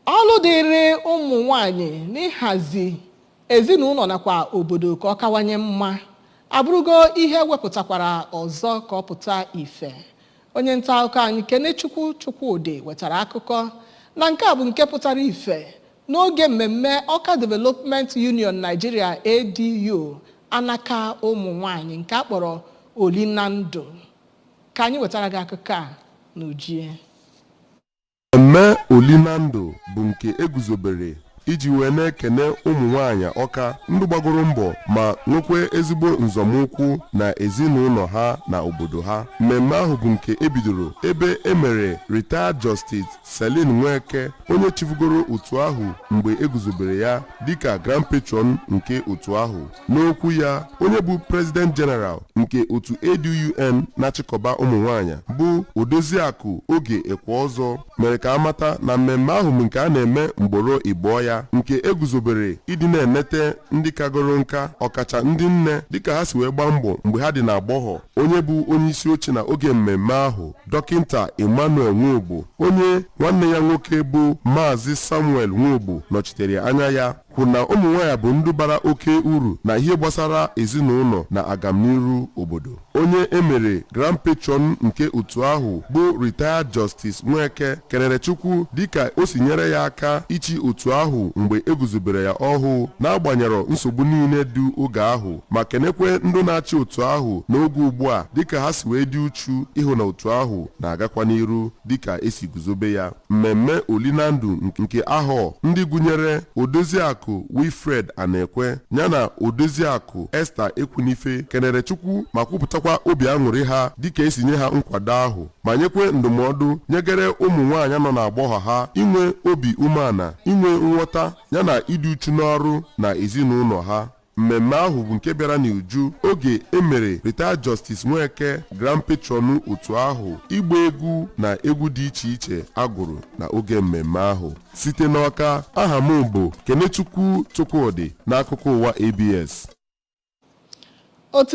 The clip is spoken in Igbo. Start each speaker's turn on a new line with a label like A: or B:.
A: Ọlụ dịrị ụmụ nwanyị n'ịhazi ezinụlọ nakwa obodo ka ọ kawanye mma abụrụgo ihe wepụtakwara ọzọ ka ọ pụta ife. Onye nta akụkọ anyị, Kenechukwu Chukwudị, wetara akụkọ na nke a bụ nke pụtara ife n'oge mmemme Awka Development Union Nigeria, ADU, anaka ụmụ nwanyị nke a kpọrọ Olinandụ. Ka anyị wetara gị akụkọ a n'ujie.
B: Mmemme Olinandụ bụ nke eguzobere iji wee na-ekene ụmụ nwaanyị Ọka ndị gbagoro mbọ ma nwekwa ezigbo nzọmụkwụ na ezinụlọ ha na obodo ha. Mmemme ahụ bụ nke ebidoro ebe e mere Retired Justice Celine Nweke, onye chịbugoro otu ahụ mgbe eguzobere ya, dịka Grand Patron nke otu ahụ. N'okwu ya, onye bụ President General nke otu ADUN na-achịkọba ụmụ nwaanyị, bụ Odoziakụ Oge Ekweọzọ, mere ka amata na mmemme ahụ bụ nke a na-eme mgboro ịbụọ ya, nke eguzobere ịdị na-enete ndị kagoro nka, ọkacha ndị nne, dịka ha si wee gbaa mbọ mgbe ha dị n'agbọghọ. Onye bụ onye isi oche na oge mmemme ahụ, Dọkịnta Emmanuel Nwogbo, onye nwanne ya nwoke bụ Maazị Samuel Nwogbo nọchitere anya ya, kwuru na ụmụ nwaanyị bụ ndị bara oke uru na ihe gbasara ezinụlọ na agamniru obodo. Onye emere Grand Patron nke otu ahụ, bụ Retired Justice Nweke, kelere Chukwu dịka o si nyere ya aka ichi otu ahụ mgbe eguzobere ya ọhụụ, n'agbanyerọ nsogbu niile dị oge ahụ, ma kenekwe ndị na-achị otu ahụ n'oge ugbu a dịka ha si wee dị uchu ịhụ na otu ahụ na-agakwa n'iru dịka esi guzobe ya. Mmemme Olinandụ nke ahọ, ndị gụnyere Odoziakụ Wilfred Anekwe yana Odoziakụ Esther Ekwunife, kenere Chukwu ma kwupụtakwa obi aṅụrị ha dịka esi nye ha nkwado ahụ, ma nyekwe ndụmọdụ nyegere ụmụ nwaanyị nọ n'agbọghọ ha inwe obi umeala, inwe nghọta yana ịdị uchu n'ọrụ na ezinụlọ ha. Mmemme ahụ bụ nke bịara n'uju oge emere Retired Justice Nweke Grand Patron otu ahụ, ịgba egwu na egwu dị iche iche agụrụ na oge mmemme ahụ. Site n'Ọka, aha m bụ Kenechukwu Chukwudị, n'akụkọ ụwa ABS.